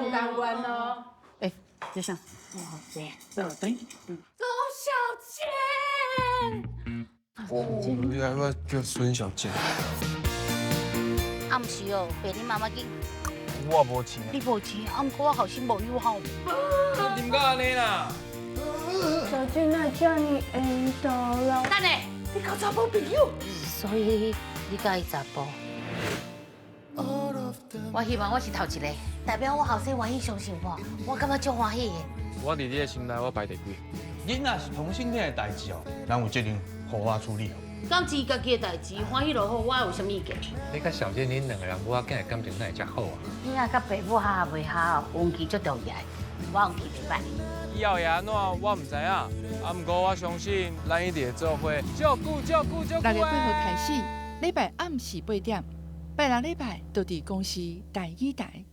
有共款哦。哎，就像，对，對，孫小倩。哦，原來我叫孫小倩。啊，毋是哦，爸你媽媽緊。我無錢。你無錢，啊，毋過我後生無友好。你啉到按呢啦？小倩，那叫你緣投啦。等下，你交查某朋友。所以你佮意查埔？我希望我是頭一个，代表我後生願意相信我，我感覺足歡喜的。我佇你的心內，我排第幾？囡仔是同性戀的代誌哦，咱有責任好好處理。感情家己的代誌，歡喜就好，我有啥物意見？你佮小倩恁兩个人母仔囝的感情哪會遮好啊？囡仔佮爸母合袂合，運氣足重要，我運氣袂䆀。以後會按怎，我毋知影。啊，毋過我相信，咱一定會做伙，照顧照顧照顧。 6月8號開始，禮拜暗時8點，拜六禮拜就佇公視台語台。